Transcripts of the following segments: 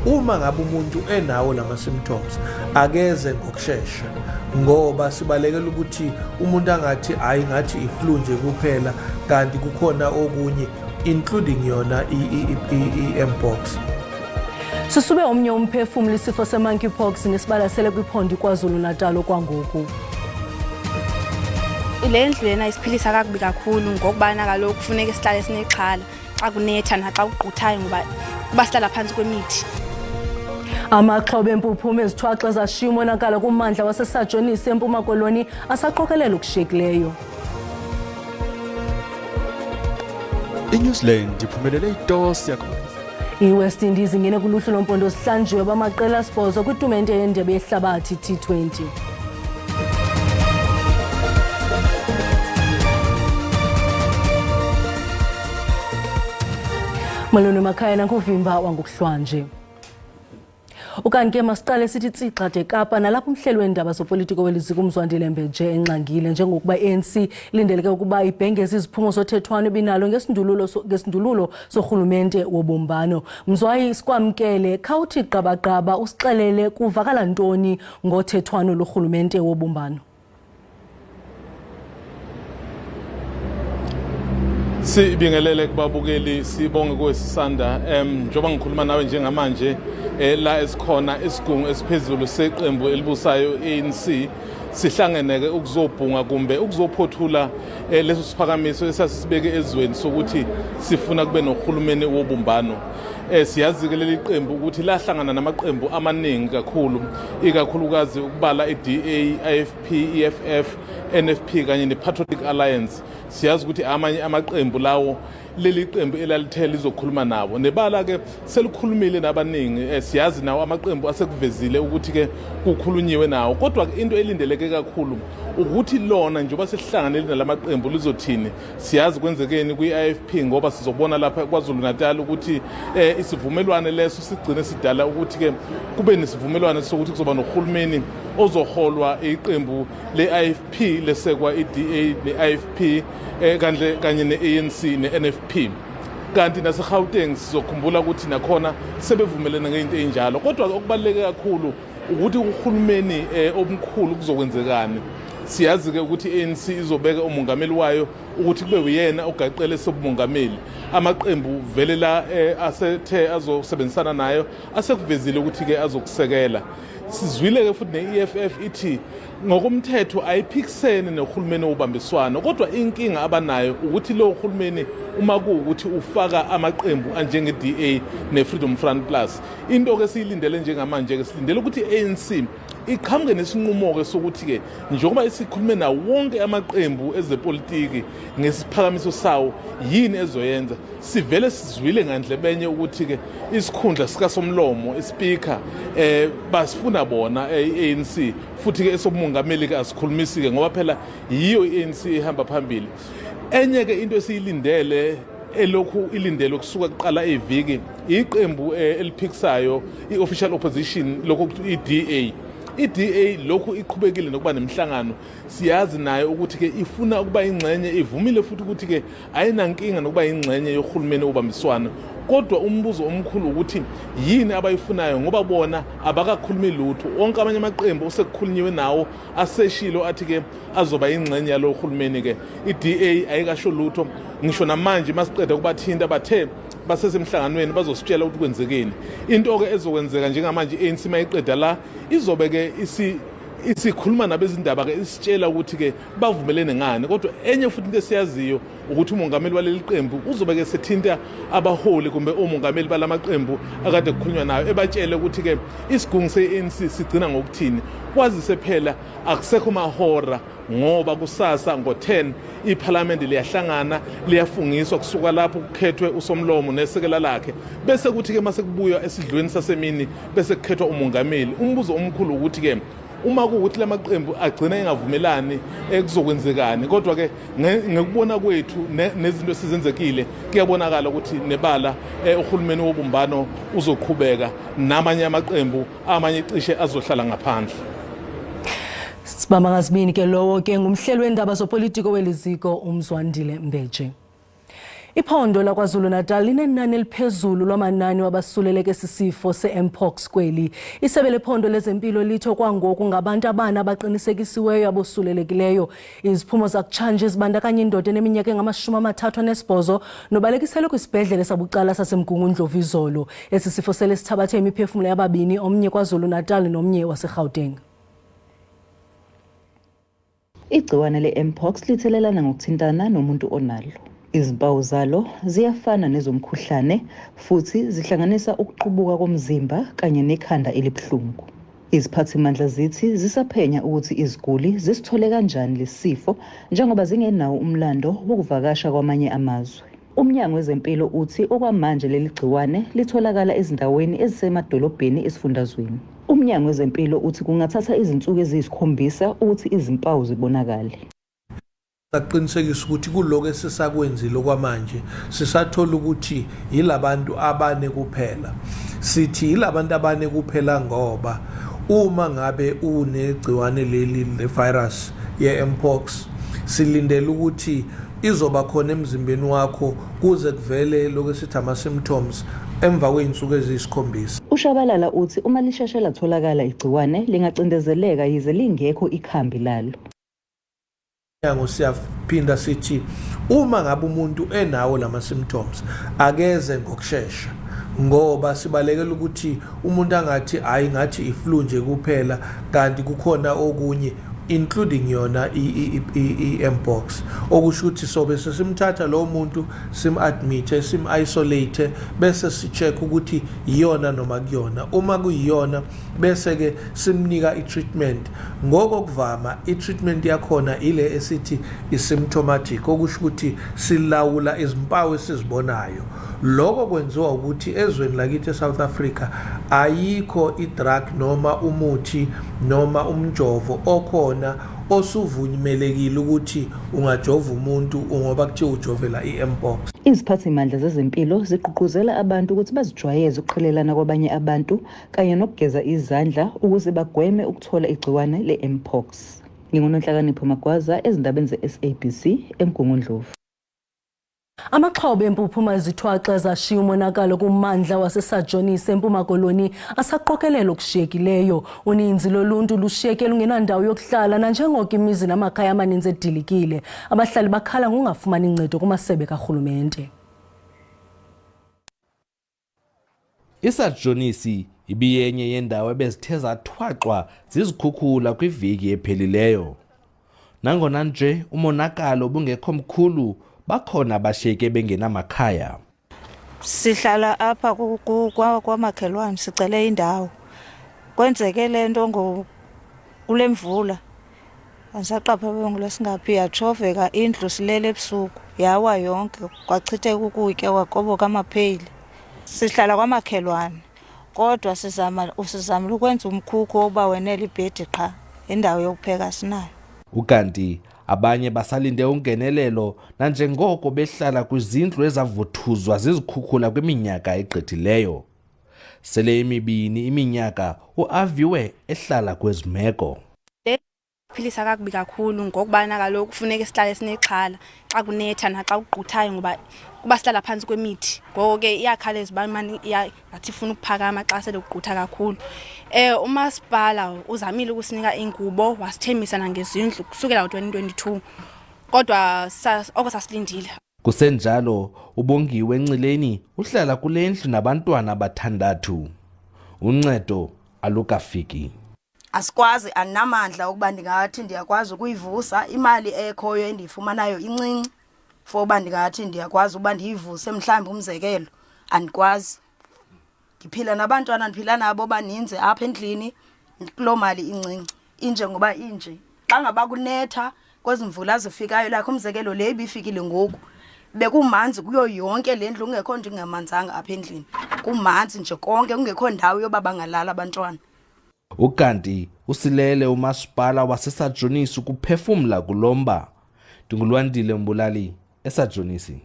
Uma ngabe umuntu enawo lama symptoms, akeze ngokushesha, ngoba sibalekela ukuthi umuntu angathi hayi, ngathi iflu nje kuphela, kanti kukhona okunye, including yona i-mpox. Sisube omnye umphefumlo isifo se-monkeypox nesibalasele kwiphondo iKwaZulu-Natal okwangoku. Le ndlu lena isiphilisa kakubi kakhulu, ngokubana kaloku kufuneka sihlale sinexhala xa kunetha naxa kugquthayo, ngoba kuba sihlala phantsi kwemithi. Amaxhoba empuphuma ezithwaxa zashiya umonakalo kummandla waseSajonisi eMpuma Koloni asaqokelela okushiyekileyo. INew Zealand iphumelele itosi yakho. IWest Indies ingene kuluhlu lompondo zihlanjiwe bamaqela asibhozo kwitumente yendebe yehlabathi T20. Malone emakhaya, nankuvimba wangokuhlwanje. Ukanti ke masiqale sithi tsixa Kapa, nalapho umhleli weendaba zopolitiko weli ziko uMzwandile Mbeje enxangile njengokuba i-ANC ilindeleke ukuba ibhengeze iziphumo zothethwano ebinalo ngesindululo sorhulumente wobumbano. Mzwayi, sikwamkele, khawuthi gqabagqaba usixelele kuvakala ntoni ngothethwano lorhulumente wobumbano. Sibingelele kubabukeli, sibonge kuwe Sisanda. Njengoba ngikhuluma nawe njengamanje, la esikhona isigungu esiphezulu seqembu elibusayo ANC sihlangene ke ukuzobhunga kumbe ukuzophothula leso siphakamiso esasisibeke ezweni sokuthi sifuna kube nohulumeni wobumbano. Siyazi ke leli qembu ukuthi lahlangana namaqembu amaningi kakhulu, ikakhulukazi ukubala i-DA, IFP, EFF, NFP kanye ne-Patriotic Alliance. Siyazi ukuthi amanye amaqembu lawo leli qembu elalithe lizokhuluma nabo, nebala ke selikhulumile nabaningi. Siyazi nawo amaqembu asekuvezile ukuthi ke kukhulunyiwe nawo, kodwa ke into elindeleke kakhulu ukuthi lona njengoba sesihlanganele nalamaqembu lizothini. Siyazi kwenzekeni kwi-IFP, ngoba sizobona lapha KwaZulu Natal ukuthi isivumelwane leso sigcine sidala ukuthi ke kube nesivumelwane sokuthi kuzoba nohulumeni ozoholwa iqembu le-IFP lesekwa i-DA ne-IFP kanje kanye ne-ANC ne-NFP. Kanti naseGauteng sizokhumbula ukuthi nakhona sebevumelene ngento enjalo, kodwa okubaluleke kakhulu ukuthi uhulumeni omkhulu kuzokwenzekani. Siyazi ke ukuthi i-ANC izobeka umongameli wayo ukuthi kube uyena ogaqele sobumongameli. Amaqembu vele la asethe azosebenzisana nayo asekuvezile ukuthi ke azokusekela. Sizwile ke futhi ne-EFF ithi ngokomthetho ayiphikisene nohulumeni wobambiswano, kodwa inkinga abanayo ukuthi lo hulumeni uma kuwukuthi ufaka amaqembu anjenge-DA ne-Freedom Front Plus. Into ke siyilindele njengamanje ke, silindele ukuthi i-ANC iqhamuke nesinqumo-ke sokuthi-ke njengoba isikhulume nawo wonke amaqembu ezepolitiki ngesiphakamiso sawo, yini ezoyenza. Sivele sizwile ngandlebenye ukuthi-ke isikhundla sikasomlomo, ispeaker, basifuna bona i-ANC, futhi-ke esobumongameli-ke asikhulumisi-ke ngoba phela yiyo i-ANC ehamba phambili. Enye-ke into esiyilindele elokhu ilindelwe kusuka kuqala iviki, iqembu eliphikisayo, i-official opposition, lokhu i-DA. I-DA lokhu iqhubekile nokuba nemihlangano. Siyazi nayo ukuthi-ke ifuna ukuba ingxenye, ivumile futhi ukuthi-ke ayinankinga nokuba ingxenye yohulumeni obambiswano, kodwa umbuzo omkhulu ukuthi yini abayifunayo, ngoba bona abakakhulumi lutho. Wonke amanye amaqembu osekukhulunyiwe nawo aseshilo athi-ke azoba ingxenye yalo hulumeni-ke. I-DA ayikasho lutho ngisho namanje. Masiqeda kubathinta bathe basesemhlanganweni, bazositshela ukuthi kwenzekeni. Into-ke ezokwenzeka njengamanje, i-ANC mayiqeda la izobe-ke isikhuluma nabezindaba-ke isitshela ukuthi-ke bavumelene ngani. Kodwa enye futhi into esiyaziyo ukuthi umongameli waleli qembu uzobe-ke sethinta abaholi kumbe omongameli balamaqembu akade kukhulunywa nayo, ebatshele ukuthi-ke isigungu se-ANC sigcina ngokuthini, kwazise phela akusekho mahora, ngoba kusasa ngo-10 iphalamende liyahlangana, liyafungiswa, kusuka lapho kukhethwe usomlomo nesekela lakhe, bese kuthi-ke mase kubuywa esidlweni sasemini bese kukhethwa umongameli. Umbuzo omkhulu ukuthi-ke uma kuwukuthi lamaqembu agcina engavumelani, kuzokwenzekani? Kodwa-ke ngekubona kwethu nezinto esizenzekile, kuyabonakala ukuthi nebala uhulumeni wobumbano uzoqhubeka namanye amaqembu, amanye cishe azohlala ngaphandle. Sibamba ngazibini ke. Lowo ke ngumhleli wendaba zopolitiko weli ziko uMzwandile Mbeje. Iphondo laKwaZulu-Natal linenani eliphezulu lwamanani wabasuleleke sisifo se-mpox kweli. Isebe lephondo lezempilo litho kwangoku ngabantu abane abaqinisekisiweyo abosulelekileyo. Iziphumo zakutshanje zibandakanya indoda eneminyaka engama-38 nobalekiselwe kwisibhedlele sabucala saseMgungundlovu izolo. Esi sifo sele sithabathe imiphefumlo yababini, omnye KwaZulu-Natal nomnye waseGauteng. Igciwane le-mpox lithelelana ngokuthintana nomuntu onalo. Izimpawu zalo ziyafana nezomkhuhlane futhi zihlanganisa ukuqubuka komzimba kanye nekhanda elibuhlungu. Iziphathimandla zithi zisaphenya ukuthi iziguli zisithole kanjani lesi sifo njengoba zingenawo umlando wokuvakasha kwamanye amazwe. Umnyango wezempilo uthi okwamanje leli gciwane litholakala ezindaweni ezisemadolobheni esifundazweni. Umnyango wezempilo uthi kungathatha izinsuku eziyisikhombisa ukuthi izimpawu zibonakale. Saqinisekisa ukuthi kuloko esisakwenzile okwamanje sisathola ukuthi yilabantu abane kuphela. Sithi yilabantu abane kuphela ngoba uma ngabe unegciwane leli le-virus ye-mpox silindele ukuthi izoba khona emzimbeni wakho kuze kuvele lokhu esithi ama-symptoms emva kwey'nsuku eziyisikhombisa. UShabalala uthi uma lisheshe latholakala igciwane lingacindezeleka yize lingekho ikhambi lalo. Mnyango siyaphinda sithi uma ngabe umuntu enawo lama symptoms akeze ngokushesha ngoba sibalekela ukuthi umuntu angathi hayi ngathi iflu nje kuphela kanti kukhona okunye including yona i-mpox, okusho ukuthi sobe sesimthatha lowo muntu sim-admit-e, sim-isolate, bese si-check ukuthi iyona noma kuyona. Uma kuyiyona bese-ke simnika i-treatment. Ngokokuvama i-treatment yakhona ile esithi i-symptomatic, okusho ukuthi silawula izimpawu esizibonayo. Lokho kwenziwa ukuthi ezweni lakithi eSouth Africa ayikho i-drug noma umuthi noma umjovo okhona osuvumelekile ukuthi ungajova umuntu ngoba kuthiwa ujovela i-mpox. Iziphathimandla zezempilo zigqugquzela abantu ukuthi bazijwayeze ukuqhelelana kwabanye abantu kanye nokugeza izandla ukuze bagweme ukuthola igciwane le-mpox. NginguNonhlakanipho Magwaza ezindabeni ze-SABC eMgungundlovu. Amaxhoba empuphuma ezithwaxa zashiya umonakalo kummandla waseSajonisi eMpuma Koloni asaqokelela okushiyekileyo. Uninzi loluntu lushiyeke lungenandawo yokuhlala nanjengoko imizi namakhaya amaninzi edilikile. Abahlali bakhala ngokungafumani ncedo kumasebe karhulumente. ISajonisi ibiyenye yendawo ebezithe zathwaxwa zizikhukhula kwiviki ephelileyo. Nangona nje umonakalo ubungekho mkhulu, bakhona abashiyeke bengenamakhaya. Sihlala apha kwamakhelwane, sicele indawo. Kwenzeke le nto kule mvula, andisaqapha ngolwesingaphi, yatshoveka indlu silele ebusuku, yawa yonke, kwachitheka ukutya, kwakoboka amapheyile. Sihlala kwamakhelwane kodwa sizama usizamile ukwenza umkhukhu wokuba wenele ibhedi qha, indawo yokupheka sinayo. Ukanti abanye basalinde ungenelelo nanjengoko behlala kwizindlu ezavuthuzwa zizikhukhula kwiminyaka egqithileyo. Sele imibini iminyaka uAviwe ehlala kwezi meko. Philisa kakubi kakhulu ngokubana kaloku kufuneka sihlale sinexhala xa kunetha naxa kugquthayo ngoba kuba sihlala phantsi kwemithi, ngoko ke iyakhawuleza uba mani ngathi ifuna ukuphakama xa sele kugqutha kakhulu. Umasipala uzamile ukusinika iingubo, wasithembisa nangezindlu kusukela ngo-2022, kodwa oko sasilindile. Kusenjalo, uBongiwe Ncileni uhlala kule ndlu nabantwana abathandathu. Uncedo alukafiki. Asikwazi, andinamandla okuba ndingathi ndiyakwazi ukuyivusa. Imali ekhoyo endiyifumanayo incinci for uba ndingathi ndiyakwazi uba ndiyivuse mhlawumbi, umzekelo, andikwazi. Ndiphila nabantwana, ndiphila nabo baninzi apha endlini kuloo mali incinci injengoba inje. Xa ngaba kunetha kwezi mvula zifikayo, like umzekelo le ibifikile ngoku, bekumanzi kuyo yonke le ndlu, kungekho nto ingamanzanga apha endlini, kumanzi nje konke, kungekho ndawo yoba bangalala abantwana. Ukanti usilele umasipala waseSajonisi ukuphefumla kulo mba. NdinguLwandile Mbulali eSajonisi.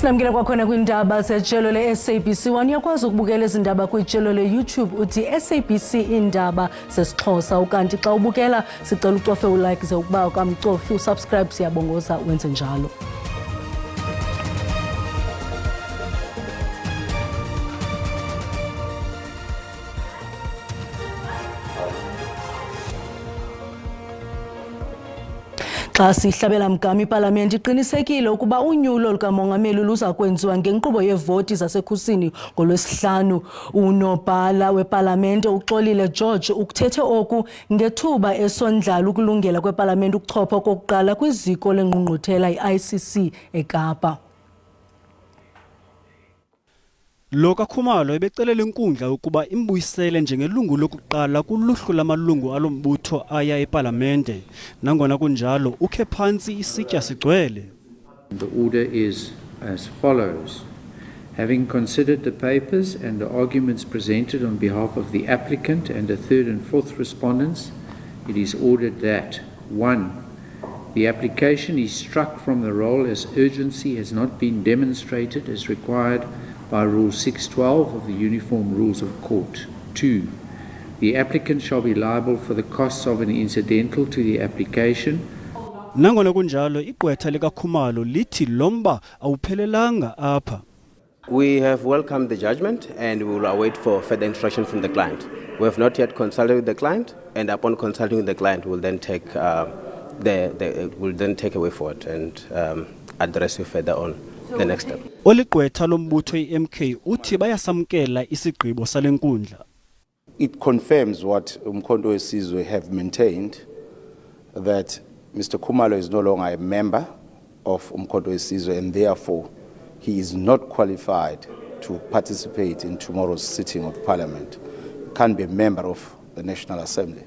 Sinamkele kwakhona kwiindaba zejelo le-SABC 1. Uyakwazi ukubukela ezi ndaba kwijelo le-YouTube uthi SABC iindaba zesiXhosa. Ukanti xa ubukela sicela ucofe ulike ze ukuba ukamcofi usubscribe siyabongoza wenze njalo. Xa sihlabela mgama ipalamente iqinisekile ukuba unyulo lukamongameli luza kwenziwa ngenkqubo yeevoti zasekhusini ngolwesihlanu. Unobhala wepalamente uXolile George ukuthethe oku ngethuba esondlala ukulungela kwepalamente ukuchopha okokuqala kwiziko lengqungquthela i-ICC eKapa. Lo kaKhumalo ebecelela inkundla ukuba imbuyisele njengelungu lokuqala kuluhlu lamalungu alo mbutho aya epalamente. Nangona kunjalo, ukhe phantsi isitya sigcwele. The order is as follows. Having considered the papers and the arguments presented on behalf of the applicant and the third and fourth respondents, it is ordered that 1. The application is struck from the roll as urgency has not been demonstrated as required by Rule 612 of the Uniform Rules of Court. 2. The applicant shall be liable for the costs of an incidental to the application. Nangona kunjalo, igqwetha likaKhumalo lithi lo mba awuphelelanga apha. We have welcomed the judgment and we will await for further instruction from the client. We have not yet consulted with the client, and upon consulting with the client, we'll then take, the, the, we'll then take a way forward and address you further on the next step. Oligqwetha lombutho iMK uthi bayasamkela isigqibo sale nkundla. It confirms what Umkhonto weSizwe have maintained, that Mr. Khumalo is no longer a member of Umkhonto weSizwe and therefore he is not qualified to participate in tomorrow's sitting of Parliament. Can't be a member of the National Assembly.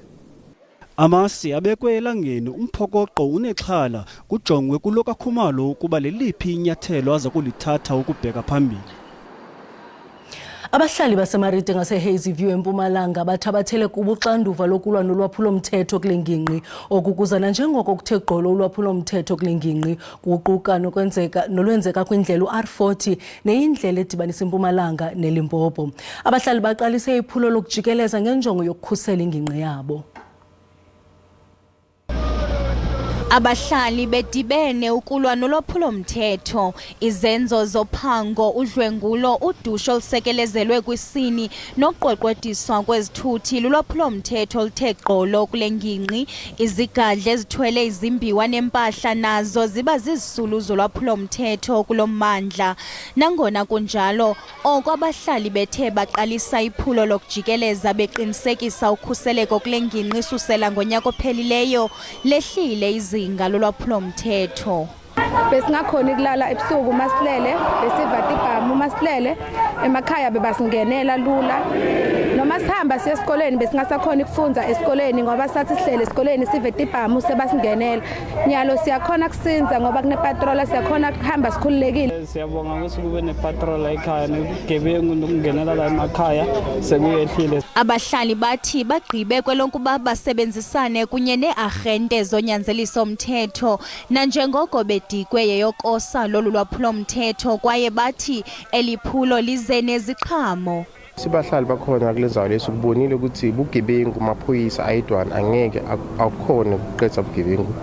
Amasi abekwe elangeni umphokoqo unexhala kujongwe kulo kaKhumalo ukuba leliphi inyathelo aza kulithatha ukubheka phambili. Abahlali baseMarite ngaseHazyview View eMpumalanga bathabathele kubo uxanduva lokulwa nolwaphulomthetho kule ngingqi. Oku kuza nanjengoko kuthe gqolo ulwaphulomthetho kule ngingqi kuquka nokwenzeka nolwenzeka kwindlela u-R40 neyindlela edibanisa iMpumalanga neLimpopo. Abahlali baqalise iphulo lokujikeleza ngenjongo yokukhusela ingingqi yabo. Abahlali bedibene ukulwa nolwaphulomthetho, izenzo zophango, udlwengulo, udushe olusekelezelwe kwisini nokuqweqwediswa kwezithuthi lulwaphulomthetho oluthe gqolo kule ngingqi. Izigadla ezithwele izimbiwa nempahla nazo ziba zizisulu zolwaphulomthetho kulo mmandla. Nangona kunjalo, oko abahlali bethe baqalisa iphulo lokujikeleza beqinisekisa ukhuseleko kule ngingqi isusela ngonyaka ophelileyo, lehlile izinga lolwaphulomthetho. Besingakhoni kulala ebusuku masilele, besiva tibhamu masilele, emakhaya bebasingenela lula. Noma sihamba siye esikoleni besingasakhoni ukufunda esikoleni ngoba sathi sihlele esikoleni sive tibhamu sebasingenela. Nyalo siyakhona kusinza ngoba kunepatrola, siyakhona kuhamba sikhululekile. Siyabonga ukuthi kube nepatrola ekhaya, nobugebengu nokungenela la emakhaya sekuyehlile. Abahlali bathi bagqibe kwelokuba basebenzisane kunye nee-arhente zonyanzeliso mthetho nanjengoko bedikwe yeyokosa lolu lwaphulomthetho, kwaye bathi eli phulo lize neziqhamo. Sibahlali bakhona kule ndzawo lesikubonile ukuthi bugebengu maphoyisa ayedwana angeke akukhona ukuqeda bugebengu.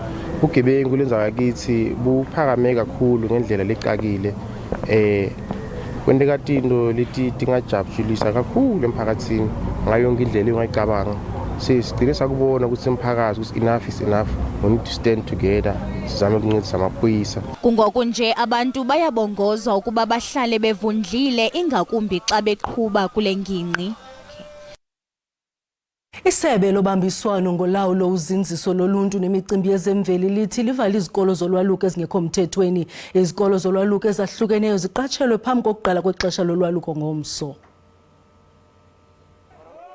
Bugebengu kule ndzawo yakithi buphakame kakhulu ngendlela lecakile, kwenteka tinto leti tingajabulisa kakhulu emphakathini ngayo yonke indlela engayicabanga. Sigcine sakubona ukuthi emphakathi ukuthi enough is enough, we need to stand together, sizame ukuncedisa amaphoyisa. Kungoku nje abantu bayabongozwa ukuba bahlale bevundlile, ingakumbi xa beqhuba kule ngingqi. Isebe lobambiswano ngolawulo, uzinziso loluntu nemicimbi yezemveli lithi livala izikolo zolwaluko ezingekho mthethweni. Izikolo zolwaluko ezahlukeneyo ziqatshelwe phambi kokuqala kwexesha lolwaluko ngomso.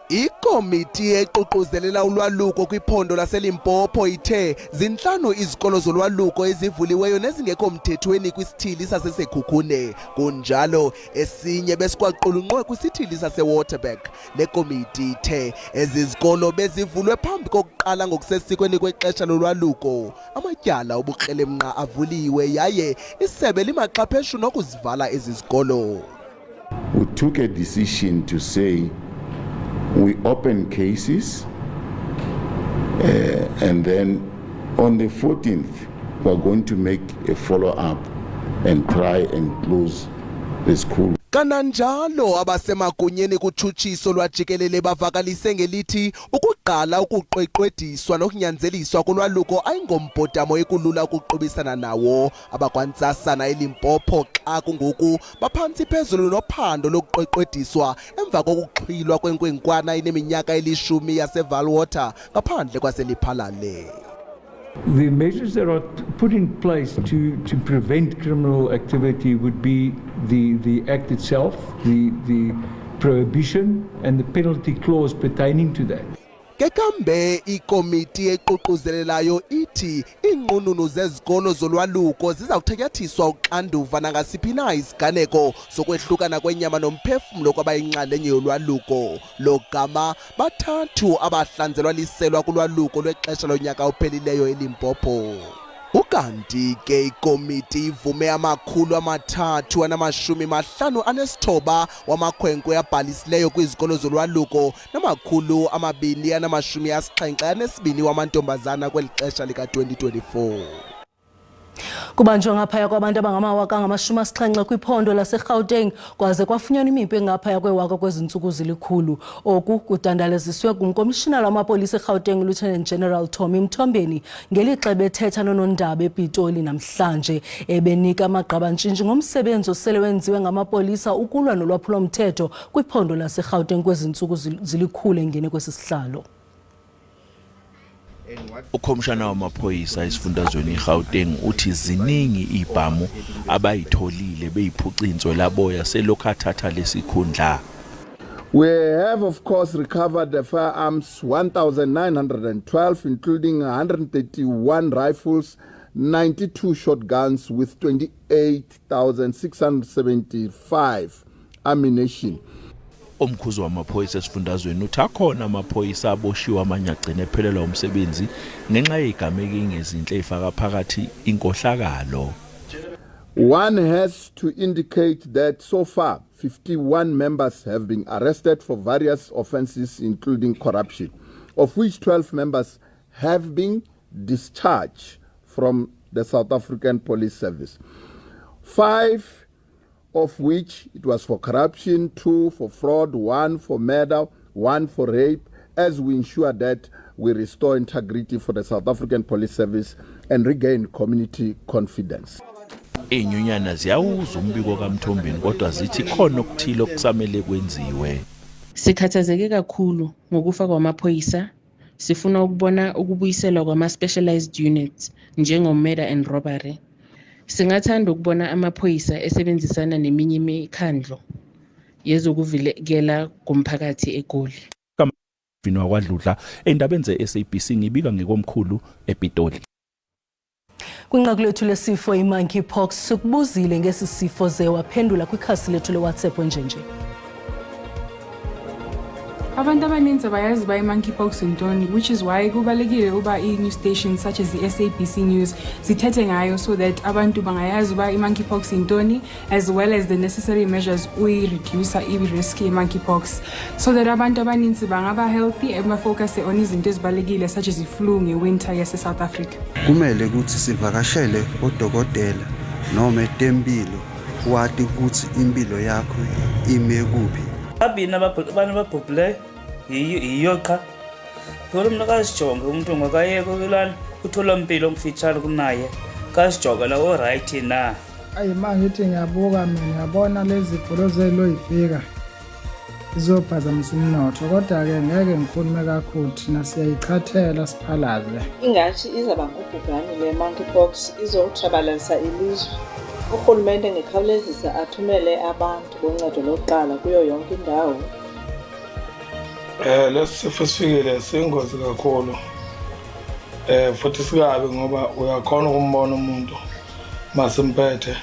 Ikomiti eququzelela ulwaluko kwiphondo laseLimpopo ithe zintlanu izikolo zolwaluko ezivuliweyo nezingekho mthethweni kwisithili saseSekhukhune. Kunjalo, esinye besikwaqulunqwe kwisithili saseWaterberg. Le komiti ithe ezi zikolo bezivulwe phambi kokuqala ngokusesikweni kwexesha lolwaluko. Amatyala obukrelemnqa avuliwe yaye isebe limaxhapheshu nokuzivala ezi zikolo. We took a decision to say we open cases and then on the 14th we're going to make a follow-up and try and close the school. Kananjalo abasemagunyeni kutshutshiso lwajikelele bavakalise ngelithi ukuqala ukuqweqwediswa nokunyanzeliswa kolwaluko ayingombhodamo ekulula ukuqubisana nawo. Abakwantsasana eLimpopo xa kungoku baphantsi phezulu nophando lokuqweqwediswa emva kokuxhwilwa kwenkwenkwana eneminyaka eli-10 yaseVaalwater ngaphandle kwaseLephalale. The measures that are put in place to prevent criminal activity would be the act itself, the prohibition and the penalty clause pertaining to that. Ke kambe ikomiti eququzelelayo ithi iinqununu zezikolo zolwaluko ziza kuthatyathiswa uxanduva nangasiphi na isiganeko sokwehlukana kwenyama nomphefumlo kwabayinxalenye yolwaluko. Lo gama bathathu abahlanzelwa liselwa kulwaluko lwexesha lonyaka ophelileyo eLimpopo. Ukanti ke ikomiti ivume 359 wamakhwenkwe abhalisileyo kwizikolo zolwaluko nama-272 wamantombazana kweli xesha lika-2024. Kubanjwe ngaphaya kwabantu abangama-70,000 kwiphondo laseGauteng kwaze kwafunyanwa imipu engaphaya kwewaka kwezi ntsuku zilikhulu. Oku kudandalaziswe ngumkomishinala wamapolisa eGauteng, Lieutenant General Tommy Mthombeni, ngelixa bethetha nonondaba ePitoli namhlanje, ebenika amagqabantshintshi ngomsebenzi osele wenziwe ngamapolisa ukulwa nolwaphulomthetho kwiphondo laseGauteng kwezi ntsuku zilikhulu engene kwesi sihlalo. Ukhomishana wamaphoyisa esifundazweni iGauteng uthi ziningi izibhamu abayitholile beyiphuca inswelaboya selokhu athatha lesikhundla. We have, of course, recovered the firearms 1,912, including 131 rifles, 92 shotguns with 28,675 ammunition. Umkhuzi wamaphoyisa esifundazweni uthi akhona amaphoyisa aboshiwe, amanye agcine ephelelwa umsebenzi ngenxa yezigameko ezingezinhle ezifaka phakathi inkohlakalo. One has to indicate that so far 51 members have been arrested for various offenses, including corruption, of which 12 members have been discharged from the South African Police Service. Five of which it was for corruption, two for fraud, one for murder, one for rape, as we ensure that we restore integrity for the South African Police Service and regain community confidence. Izinyunyana ziyawuza umbiko kaMthombeni kodwa zithi khona okuthile okusamele kwenziwe. Sikhathazeke kakhulu ngokufa kwamaphoyisa. Sifuna ukubona ukubuyiselwa kwama-specialized units njengo-murder and robbery. Singathanda ukubona amaphoyisa esebenzisana neminye imikhandlo yezokuvikela komphakathi eGoli. Vini wakwaDludla endabeni ze-SABC, ngibika ngekomkhulu ePitoli. Kwinqaku lethu lesifo i-monkeypox, sikubuzile ngesi sifo ze waphendula kwikhasi lethu leWhatsApp njenje. Abantu abaninzi abayazi uba i-monkeypox yintoni, which is why kubalulekile uba ii-news stations such as the-SABC News zithethe ngayo so that abantu bangayazi uba i-monkeypox yintoni, as well as the necessary measures uyi-reduce-a i-risk ye-monkeypox, so that abantu abaninzi bangaba healthy, bafocuse on izinto ezibalulekile such as i-flu nge-winter yase-South Africa. Kumele ukuthi sivakashele odokotela noma etempilo, wati ukuthi impilo yakho ime kuphi. Babini abantu ababhubhileyo, yiyo qha phela. Umntu akazijonge, umntu ngakayeke kulana kutholampilo omfitshane kunaye, kazijonge na o-right na. Ayi, ma ngithi ngiyabuka mina, ngiyabona lezi zifo loyifika izophazamisa umnotho, kodwa-ke ngeke ngikhulume kakhulu, thina siyayichathela siphalaze. Ingathi izawuba ngubhubhane le monkeypox, izotshabalalisa ilizwe. Urhulumente ngekhawulezisa athumele abantu boncedo lokuqala kuyo yonke indawo. Eh lesi sifo sifikile siyingozi kakhulu. Eh futhi sikabi ngoba uyakhona ukumbona umuntu masimphethe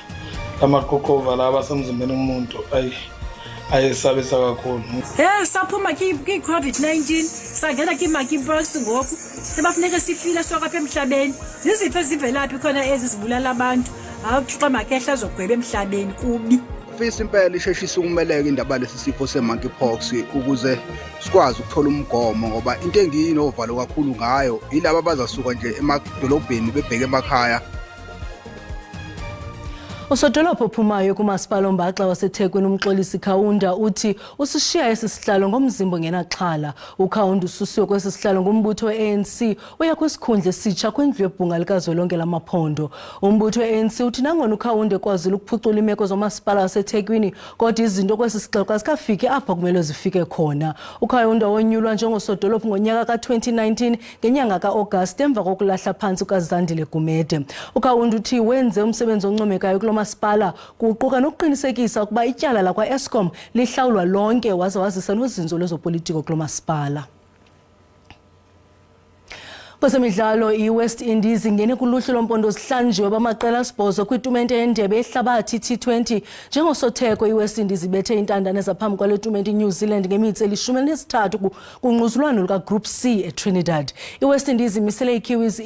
lamaqoqova laba asemzimbeni womuntu ayi ayesabisa kakhulu. Hey saphuma kwi-COVID-19 sangena kwi-monkeypox ngoku sebafuneka sifile sonke apha emhlabeni. Zizifo ezivelaphi khona ezi zibulala abantu? Hayi uThixo makehla azogweba emhlabeni kubi. Fisa impela isheshise ukumeleka indaba lesi sifo se-monkeypox ukuze sikwazi ukuthola umgomo ngoba into engiyinovalo kakhulu ngayo yilaba abazasuka nje emadolobheni bebheke emakhaya. Usodolophu ophumayo kumasipala ombaxa waseThekwini uMxolisi Kaunda uthi usishiya esi sihlalo ngomzimba ongenaxhala. UKaunda ususiwe kwesi sihlalo ngumbutho we-ANC uya kwisikhundla esitsha kwindlu yebhunga likazwelonke lamaphondo. Umbutho we-ANC uthi nangona uKaunda ekwazile ukuphucula iimeko zomasipala waseThekwini kodwa izinto kwesi sixeko azikafiki apho kumele zifike khona. UKaunda wonyulwa njengosodolophu ngonyaka ka-2019 ngenyanga ka-Agasti emva kokulahla phantsi kukaZandile Gumede. UKaunda uthi wenze umsebenzi oncomekayo kulo masipala kuquka nokuqinisekisa ukuba ityala lakwa-Eskom lihlawulwa lonke waze wazisa nozinzo lwezopolitiko kulo masipala. Kwezemidlalo, iWest Indies ingene kuluhlu lompondo zihlanjiwe bamaqela asibhozo kwitumente yendebe yehlabathi T20. Njengosotheko, iWest Indies ibethe intandane zaphambi kwale tumente iNew Zealand ngemitsi eli-13 kungquzulwano lukaGroup C eTrinidad. IWest Indies imisele iKiwis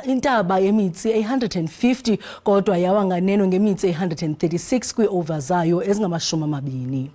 intaba yemitsi eyi-150 kodwa yawa nganeno ngemitsi eyi-136 kwii-over zayo ezingama-20.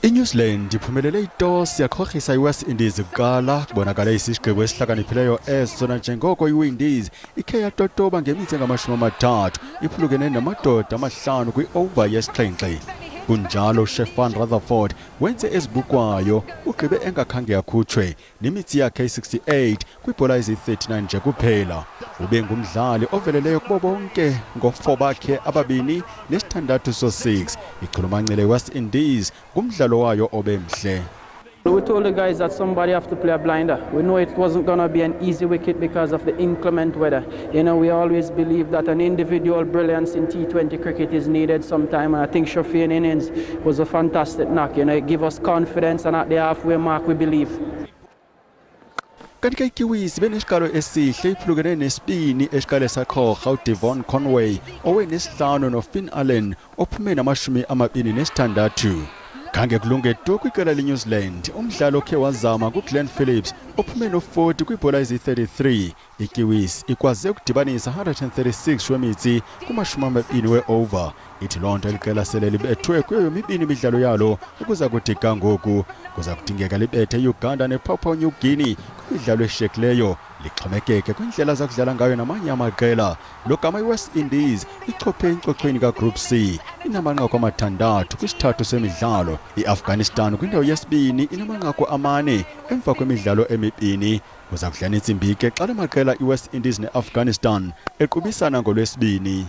INew Zealand iphumelele itosi yakhohlisa iWest Indies kuqala. Kubonakale isisigqibo esihlakaniphileyo eso nanjengoko iWindies ikhe yatotoba ngemitsi engama-30 iphulukene namadoda amahlanu kwi-over yesixhenxe. Kunjalo uSherfane Rutherford wenze ezibukwayo, ugqibe engakhange akhutshwe nemitsi yakhe i-68 kwibhola eziyi-39 nje kuphela. Ube ngumdlali oveleleyo kubo bonke ngo-4 bakhe ababini nesithandathu so-6. Ichulumancile iWest Indies ngumdlalo wayo obemhle. We told the guys that somebody have to play a blinder. We know it wasn't going to be an easy wicket because of the inclement weather. We always believe that an individual brilliance in T20 cricket is needed sometime, and I think Sherfane innings was a fantastic knock. It gave us confidence, and at the halfway mark, we believe. Kanti ke iKiwis benesiqalo esihle iphulukene nesibini esiqale saqhorha uDevon Conway owenesihlanu noFinn Allen ophume nama-26. Khange kulunge tu kwiqela leNew Zealand. Umdlalo okhe wazama kuGlenn Phillips ophume no-40 kwiibhola eziyi-33. IKiwis ikwaze ukudibanisa 136 wemitsi kuma-20 we-over. Ithi loo nto eliqela sele libethwe kuyo yomibini imidlalo yalo ukuza kuthi ga ngoku. Kuza kudingeka libethe iUganda nePapua New Guinea kwimidlalo eshiyekileyo, lixhomekeke kwindlela zakudlala ngayo namanye amaqela. Logama iWest Indies ichophe enkcochoyini kaGroup C inamanqaku amathandathu kwisithathu semidlalo. IAfghanistan kwindawo yesibini inamanqaku 4 emva kwemidlalo emibini. Kuza kudlala intsimbi ke xa la maqela iWest Indies neAfghanistan equbisana ngolwesibini.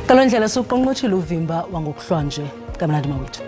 Ngaloo ndlela siwuqongqothile uvimba wangokuhlwanje. Kamnandi mawethu.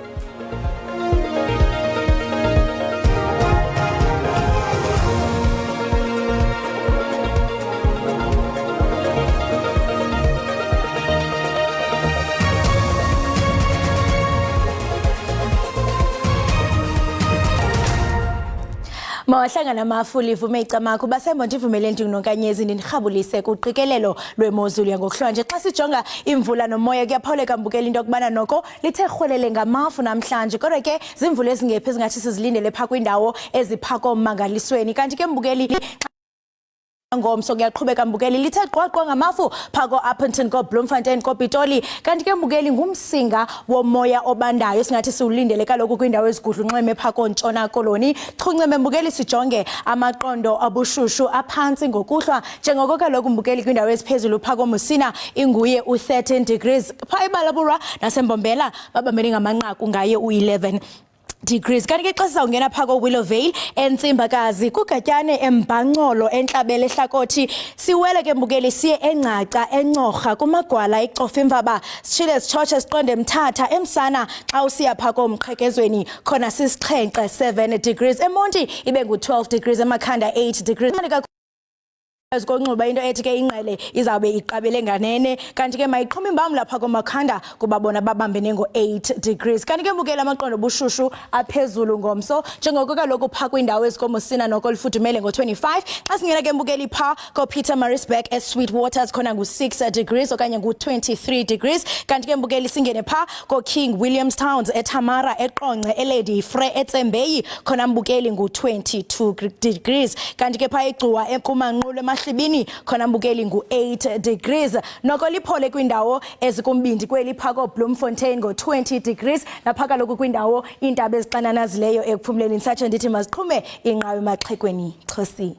Mawahlangana amafu livume icamaku basemonti ivumele ndinonkanyezi ndinirhabulise kuqikelelo lwemozulu yangokuhlwanje. Xa sijonga imvula nomoya kuyaphawuleka mbukela into yokubana noko lithe rhwelele ngamafu namhlanje, kodwa ke ziimvula ezingephi ezingathi sizilindele phaa kwiindawo eziphaa kommangalisweni. Kanti ke mbukeli ngomso kuyaqhubeka mbukeli lithe qwaqwa ngamafu phaa ko-Upington, ko-Bloemfontein, koPitoli. Kanti ke mbukeli ngumsinga womoya obandayo singathi siwulindele kaloku kwiindawo ezigudla unxweme phaa koNtshona Koloni. Chunceme mbukeli sijonge amaqondo abushushu aphantsi ngokuhlwa njengoko kaloku mbukeli kwiindawo eziphezulu phaa koMusina inguye u-13 degrees, phaa eBalaburwa naseMbombela babambene ngamanqaku ngaye u-11 degrees. Kanti ke xa sizawungena phaa koWillowvale, eNtsimbakazi, kuGatyane, eMbhancolo, eNtlabele, eHlakothi, siwele ke mbukeli siye eNgcaca, eNcorha, kuMagwala, eCofimvaba, sitshile sitshotshe siqonde eMthatha, eMsana xa usiya phaa koMqhekezweni khona sisixhenxe 7 degrees, eMonti ibe ngu-12 degrees, eMakhanda 8 degrees. Ezikonxuba into ethi ke ingqele izawube iqabele nganene, kanti ke mayiqhuma imbam lapha komakhanda kuba bona babambene ngo-8 degrees. Kanti ke mbukeli, amaqondo obushushu aphezulu ngomso, njengoko kaloku phaa kwiindawo ezikomusina noko lifudumele ngo-25. Xa singena ke mbukeli phaa koPietermaritzburg eSweetwaters, khona ngu-6 degrees okanye ngu-23 degrees. Kanti ke mbukeli, singene phaa koKing Williams Towns, eTamara, eQonce, eLady Frere, eTsembeyi, khona mbukeli ngu-22 degrees. Kanti ke phaa eGcuwa, ekumanqulo, emahlibini, khona mbukeli ngu-8 degrees. Noko liphole kwindawo ezikumbindi kweli phaa koBloemfontein ngo-20 degrees, napha kaloku kwindawo iintaba ezixananazileyo ekuphumleni. Ndisatsho ndithi maziqhume inqawe emaxhegweni. Chosi.